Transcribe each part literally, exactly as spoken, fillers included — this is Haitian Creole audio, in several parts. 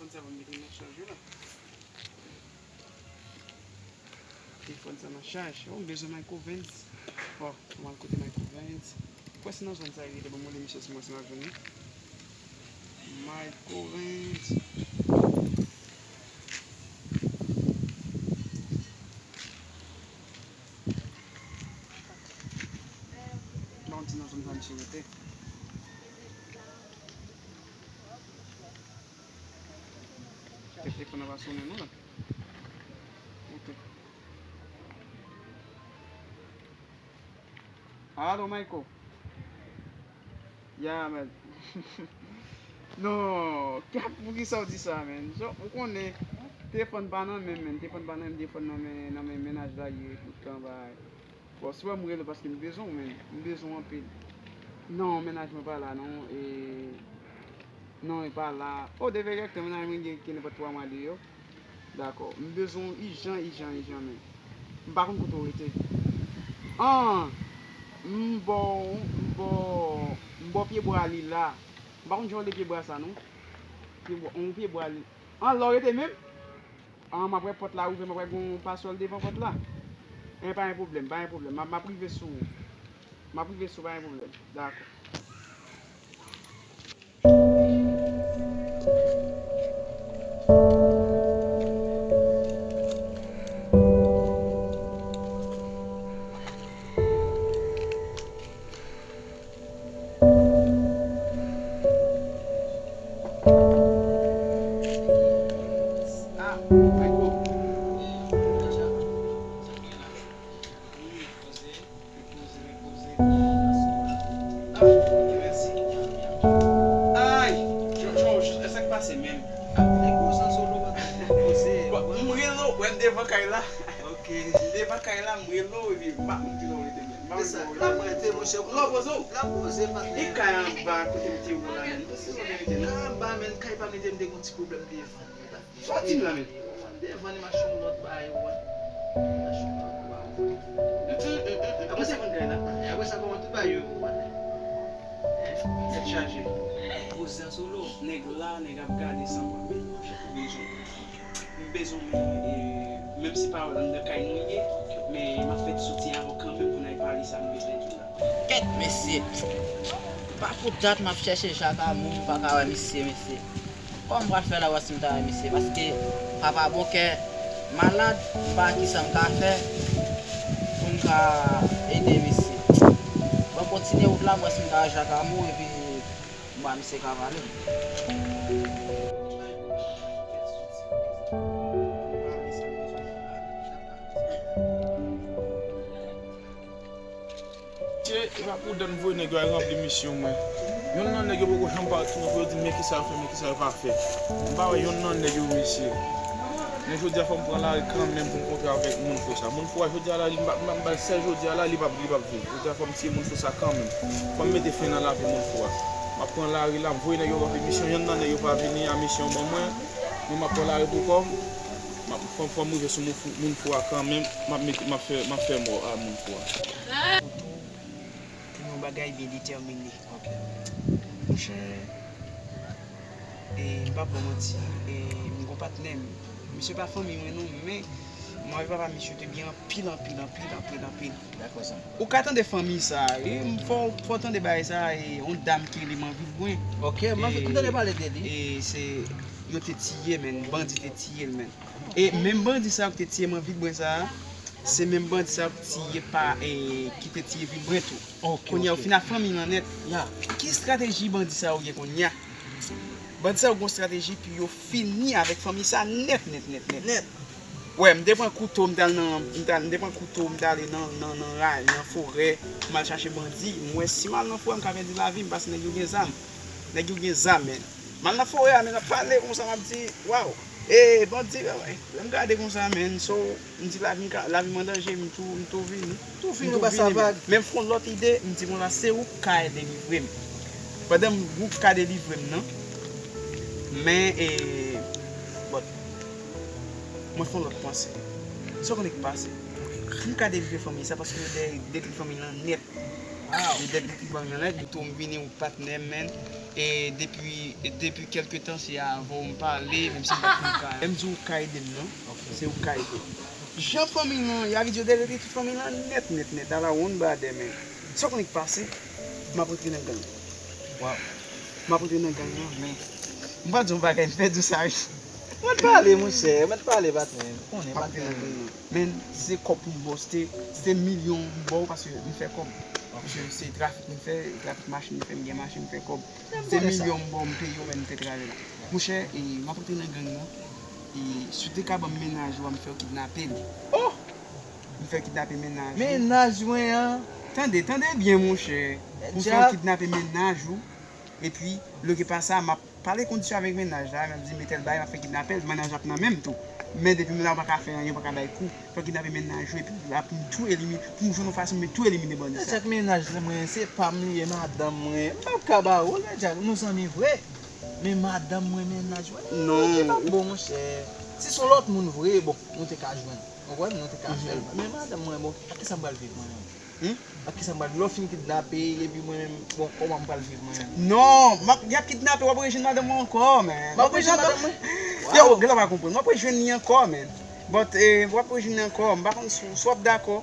Telefòn sa pa mete nan chaj la. Telefòn sa nan chaj. Oh, m bezwen Michael Vance. Oh, m al kote Michael Vance. Kwè se nan zòn sa li rete, ban m rele misye si mwen si m ap jwenn li. Michael Vance. Ban m di nan zòn sa misye rete. Telefòn nan pa sonnen non la. Ok. Alo, Michael. Ya, man. Non, Kap, poukisa w di sa, man? Ou konnen, telefòn pa nan men m, man. Telefòn pa nan men m, telefòn nan men, nan men mennaj la ye, tout tan, bay. Bon, si w wè m rele w paske m bezwen w, man. M bezwen w anpil. Non, mennaj mwen pa la, non. E, non, li pa la. Oh, deverektè, mennaj mwen gen, gen nenpòt twa mwa deyò. Dakò. M bezwen w ijan, ijan, ijan, men. M pa konn kote w rete. An! M ba w, m ba w, m ba w pye bwa li la. M pa konn jan w rele pye bwa sa, non. Pye bwa, yon pye bwa li. An, la w rete menm? An, m ap wè pòt la ouvè, m ap wè gen yon pasòl devan pòt la. En, pa gen pwoblèm, pa gen pwoblèm. M ap, m ap rive sou ou. M ap rive sou ou, pa gen pwoblèm. Dakò. Ah, Michael. Wi, poze, poze, poze. Ah, mèsi. Ay, Jojo, sa k pase menm? Ah, nèg poze sou lo, poze. Bon, m rele w, wè m devan kay la. Ok. M devan kay la, m rele w, epi m pa konn kilè w rete menm. M pa konn kilè w rete menm. Lò poze w. Lò poze, patnè. E kay anba, kote m te wè w la menm. Poze w, verite, non? Anba, menm, kay pa m te, m te gen yon ti pwoblèm devan. Sa w di m la menm? Devan li m achte yon lòt bagay, ou wè. M achte yon lòt bagay. Apre sa, apre sa, kòman tout bagay yo, ou wè? Tèt chaje. Poze an solo. Nèg la, nèg ap gade san pwa. Men, monchè, ou bezwen. M bezwen, men, e, menm si pa anndan kay nou ye, men m ap fè ti soti avè w kanmenm pou n al pale sa nou bezwen di w la. Kèt, mesye! Pa pou dat m ap chèche Jak Amou, m pa ka wè misye, mesye. Kòman m pral fè la wè si m ta wè misye? Paske papa Bokè malad, m pa wè kisa m ka fè pou m ka ede misye. Bon, kontinye wout la, m wè si m ta wè Jak Amou, epi m wè misye ka pale. Misye, e pa pou dat m voye nèg yo al ranpli misyon mwen. Yonn nan nèg yo poko janm parèt sou mwen pou yo di m men kisa yo fè, men kisa yo pa fè. M pa wè yonn nan nèg yo, mesye. Men jodi a fò m pran lari kanmenm pou m kontre avèk moun fo sa. Moun fo a jodi a la, li m pa, m pa, m pa sèl jodi a la, li p ap, li p ap viv. Jodi a fò m tiye moun fo sa kanmenm. Fò m mete fen nan lavi moun fo a. M ap pran lari la, m voye nèg yo ranpli misyon, yonn nan nèg yo pa vini a misyon ban mwen. Men m ap pran lari pou kò m. M ap, fò, fò m rive sou moun fou, moun fou a kanmenm, m ap mete, m ap fè, m ap fè mò a moun fou a. Pou tou, pou yon bagay byen detèmine. Ok. Monchè, e, m p ap ba w manti, e, m gon patnè m. Misye pa fanmi mwen non, men manman epi papa misye te byen anpil, anpil, anpil, anpil, anpil. Dakò, zanmi. Ou ka tande fanmi sa, e, m fò, fò w tande bagay sa, e, yon dam ki rele Manvilbwen. Ok, m tande pale de li. E, se, yo te tiye, men, bandi te tiye l, men. E menm bandi sa yo ki te tiye Manvilbwen sa a, se menm bandi sa yo ki tiye pa, e, ki te tiye Vilbren tou. Ok, kounye a, yo fin ak fanmi l lan nèt. Ya. Ki estrateji bandi sa yo gen kounye a? Bandi sa yo gen yon estrateji pou yo fini avèk fanmi sa nèt, nèt, nèt, nèt. Nèt. Wè, m te pran kouto, m t al nan, m t al, m te pran kouto, m t ale nan, nan, nan ray, nan forè, pou m al chache bandi. M wè si m al nan forè, m ka pèdi lavi m, paske nèg yo gen zam. Nèg yo gen zam, men. M al nan forè a, men, n ap pale konsa, m ap di, waw, e, bandi, lè m gade konsa, men, so, m di lavi m ka, lavi m an danje, m tou, m tou vini. Tou vini, ou pa sa vag. Men m fè yon lòt ide, m di, bon, la, se ou k ka delivre m. Pandan m, ou k ka delivre m nan, men, e, bon, mwen fè yon lòt panse. Sa w konnen ki pase? M ka delivre fanmi sa, paske yo dèyè detwi fanmi lan nèt. Yo dèyè detwi fanmi lan nèt, yo tou m vini yon patnè m, men. E depi, depi kèlke tan, se avè w m pale, menm si m pa t konn ka. Lè m di w ka ede m nan, se ou ka ede m. Jan fanmi lan, y a ridyo dèyè tout fanmi lan nèt, nèt, nèt, ala wonn bradè, men. Sa w konnen k pase, m ap rantre nan gang. Waw. M ap rantre nan gang nan, men. M pral di w yon bagay, m pèdi w sa, wi. Mwen t pale, monchè, mwen t pale, patnè. Konnen, patnè. Men, se kòb pou m bò, se, se milyon m ba w, paske m fè kòb. Paske se trafik m fè, trafik machin m fè, m gen machin, m fè kòb. Se milyon m ba w, m peye w, men m fè travay la. Monchè, e, m ap rantre nan gang nan. E, si w te ka ban m mennaj ou a, m fè w kidnape l. Oh! M fè w kidnape mennaj ou. Mennaj mwen an. Tande, tande byen, monchè. M fè w kidnape mennaj ou. Epi, lè ke pa sa, m ap pale kondisyon avèk mennaj la, m ap di, men tèl bagay, m ap fè kidnapè l, mennaj ap nan men m tou. Men depi m la, ou pa ka fè anyen, ou pa ka bay kou. Fè kidnapè mennaj ou, epi la pou m tou elimine, pou m jwenn yon fason, men tou elimine bandi sa. Jack, mennaj mwen, se pa m li ye, madanm mwen. M p ap ka ba ou, Jack, nou zanmi vre. Men madanm mwen, mennaj mwen, non, li p ap bon, monchè. Si se yon lòt moun vre, bon, nou te ka jwenn. Ou konprann? Nou te ka fè l. Men madanm mwen, bon, ak kisa m pral viv mwen menm? Hmm? Ak kisa m pral, lè w fin kidnape, epi mwen menm, bon, kòman m pral viv mwen menm? Non, m ap, y ap kidnape, w ap rejwenn madanm mwen ankò, men. M ap rejwenn madanm mwen? Yo, gen lè w pa konprann. W ap rejwenn li ankò, men. But, eh, w ap rejwenn li ankò. M pa konn si, si w ap dakò.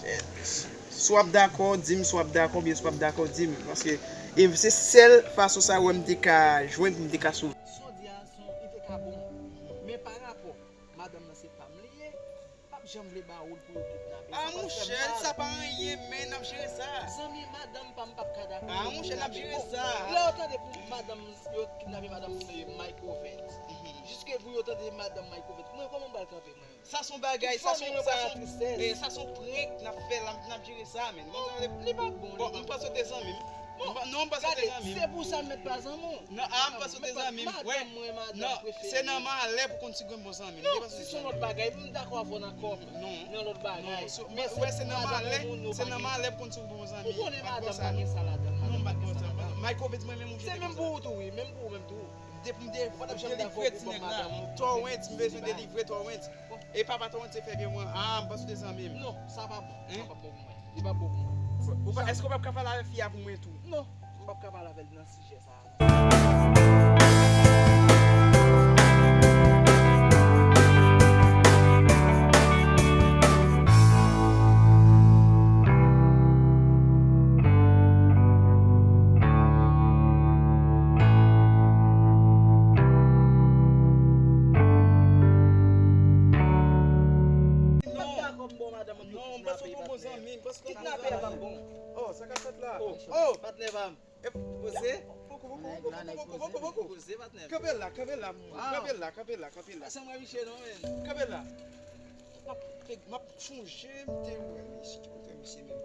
Eh, si w ap dakò, di m si w ap dakò, oubyen si w p ap dakò, di m. Paske, eh, se sèl fason sa wè m te ka jwenn pou m te ka sove. Sa w di a, li te ka bon. Men pa rapò, madanm nan se pa m li ye. P ap janm vle ba ou l pou yo kidnape. Ah, monchè, sa pa anyen, men n ap jere sa. Zanmi, madanm pa m p ap ka dakò. Ah, monchè, n ap jere sa. Lè yo tande pou madanm yo kidnape madanm Mike Ovens. Jiske pou yo tande madanm Mike Ovens. Mwen, kòman m pral kanpe, mwen? Sa se yon bagay, sa se yon, sa se yon, eh, sa se yon prank n ap fè la, n ap jere sa, men. Li pa bon. Bon, m panse w te zanmi m. Non, m pa sou te zanmi m. Se pou sa m mèt pa zanmi w. Non, a, m pa sou te zanmi m. Wè. Non, se nan malè pou konn si grenn bon zanmi m. Non, si se yon lòt bagay, m dakò avè w nan kòm. Non. Nan lòt bagay. Wè, se nan malè, se nan malè pou konn si grenn bon zanmi m. Ou konnen madanm pa gen sa ladan l. Non, m pa gen sa ladan l. Mike Ovens, mwen menm ou jete konsa. Se menm pou ou tou, wi, menm pou ou menm tou. Depi m de-, delivre ti nèg la. Torrent, m bezwen delivre Torrent. E papa Torrent se fè byen mwen. A, m panse w te zanmi m. Non, sa pa bon. Sa pa bon pou mwen. Li pa bon pou mwen. Ou pa, èske w p ap ka pale avèk fi a pou mwen tou? Non, m p ap ka pale avè l nan sijè sa a. Non, m panse w te yon bon zanmi m. Kidnapè a pa bon. Oh, sa k ap fèt la? Oh, patnè pa m. Poze. Poze, patnè. Kanpe la, kanpe la, kanpe la, kanpe la, kanpe la. Pase mwen miche non, men. Kanpe la. M ap, m ap chonje, m te wè misye, ki kote misye menm.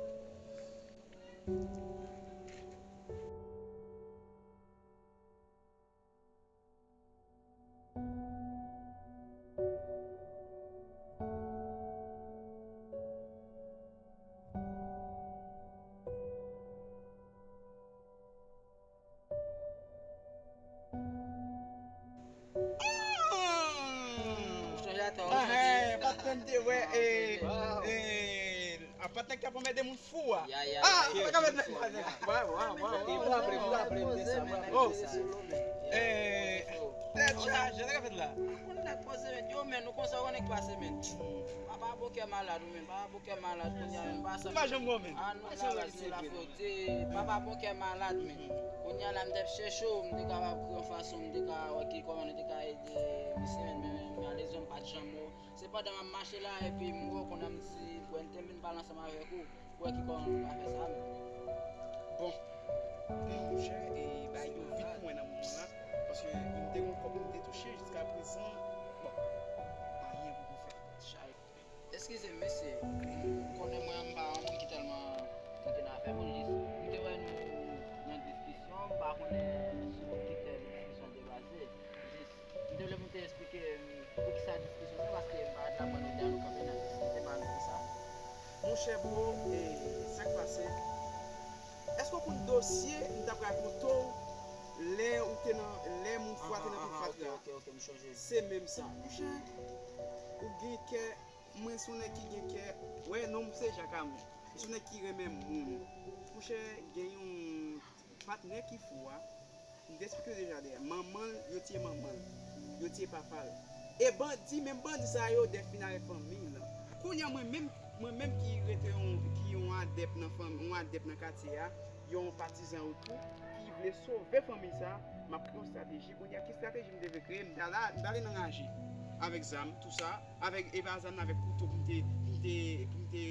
Patnè m te wè, e, e, a patnè k t ap anmède moun fou a. Ah, sa k ap fèt la? Waw, waw, waw, waw. Bon, eh, tèt chaje, sa k ap fèt la? Konn nèg poze, men, yo, men, nou konsa, w konnen k pase, men. Papa bon kè malad, wi, men, papa bon kè malad, kounye a, men, pa sa. M pa janm wè w, men. Ah, nou la, la, nou la fwote. Papa bon kè malad, men. Kounye a la, m t ap chèche w, m te kapab kreye yon fason, m te ka wè ki kòman nou te ka ede misye, men, men, men, malezman, m pa t janm wè w. Se pandan m ap mache la, epi m wè w kounye a, m di, bwè, m te vin pale ansanm avèk ou. Ou wè ki kòman nou ka fè sa menm. Bon, men monchè, e, bagay yo vit pou mwen nan moman la, paske m te gen yon kòb m te touche jiska prezan, bon, anyen poko fèt. Chay. Eskize m, mesye, ou konnen mwen, m pa yon moun ki tèlman konte nan afè moun, jis m te wè nou nan diskisyon, m pa konnen sou ki tèl diskisyon te baze, jis M te vle pou w te esplike m poukisa diskisyon sa, paske m parèt la mwen nou de a nou kanpe nan diskite, pa nou pou sa. Monchè bro, e, sa k pase? Èske w konn dosye m t ap rakonte w lè ou te nan, lè moun fou a te nan pil fatra? Ok, ok, ok, m chonje. Se menm sa. Monchè, ou gen kè, mwen se yon nèg ki gen kè, wè, non m se Jacques Armand. M se yon nèg ki renmen moun. Monchè, gen yon patnè ki fou a, M te eksplike w deja dèyè. Manman l, yo tiye manman l. Yo tiye papa l. E bandi, menm bandi sa yo, dèfina avèk fanmi l. Kounye a, mwen menm, mwen menm ki rete yon, ki yon adèp nan fanmi, yon adèp nan katye a, yon patizan ou tou, ki vle sove fanmi sa, m ap kreye yon estrateji. Kounye a, ki estrateji m te vle kreye? M t al, m t ale nan raje avèk zam, tou sa, avèk, e pa zam nan, avèk kouto pou m te, pou m te, pou m te,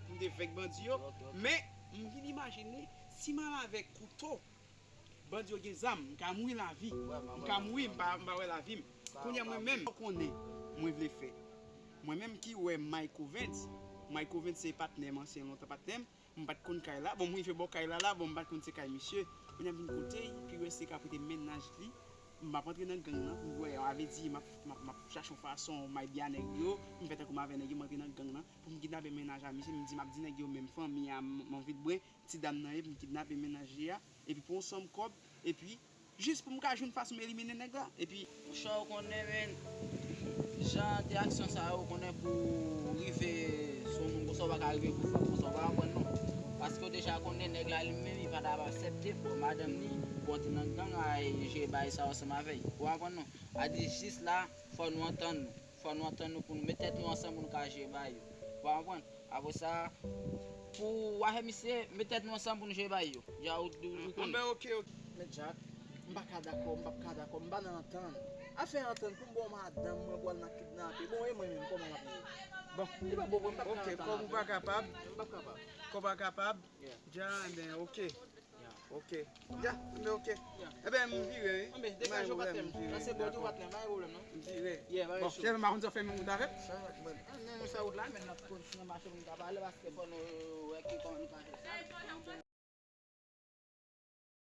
pou m te venk bandi yo. Men, m vin imajine, si m al avèk kouto, bandi yo gen zam, m ka mouri lavi. M ka mouri, m pa, m pa wè lavi m. Kounye a mwen menm, ou konnen, mwen vle fè. Mwen menm ki wè Mike Ovens, Mike Ovens se patnè m, ansyen lontan patnè m, m pa t konn kay la. Bon, m rive bò kay la la, bon, m pa t konn se kay misye. Kounye a m vin kote l, pi wè se ka prete mennaj li. M p ap antre nan gang nan, pou m wè, a vle di, m ap, m ap, m ap chache yon fason, m al byen nèg yo, m fè tankou m avè nèg yo, m antre nan gang nan, pou m kidnape mennaj a misye, m di, m ap di nèg yo, menm fanmi a, m, m anvi bwen, ti dam nan ye, pou m kidnape mennaj li a, epi pou yon sòm kòb, epi jis pou m ka jwenn fason m elimine nèg la, epi. Monchè, ou konnen, men, jan de aksyon sa yo, ou konnen, pou rive sou moun konsa, ou pa ka rive pou fòs konsa, ou pa konprann non. Paske ou deja konnen nèg la li menm, li pa t ap aksepte pou madanm li, pou antre nan gang la, e jere bagay sa yo ansanm avè l. Ou pa konprann non. A di jis la, fò nou antann nou. Fò nou antann nou pou nou met tèt nou ansanm pou nou ka jere bagay yo. Ou pa konprann? Apre sa, pou afè misye, met tèt nou ansanm pou nou jere bagay yo. Ya, ou, ou, ou konnen. Anben, oke, oke. Men Jack, m pa ka dakò, m p ap ka dakò, m pa nan antann. Afè antann pou m ba w madanm mwen pou al nan kidnape. Bon, e mwen menm, kòman m ap ye? Bon, li pa bon pou mwen, m p ap ka antann avè w. Oke, kòm ou pa kapab. M p ap kapab. Kòm ou pa kapab. Yeah. Ja, enben, oke. Ya. Oke. Ya, enben oke. Ya. Enben, m vire, wi. Anben, degaje w, patnè m. Nan se bò di w, patnè m, pa gen pwoblèm, non. M vire. Yeah, pa gen cho. Bon, chèf, m pa konn si w ap fè menm wout avè m. Sa, bon. Ah, non, non, sa wout la, men n ap kontinye mache pou n ka pale, paske fò nou wè ki kòman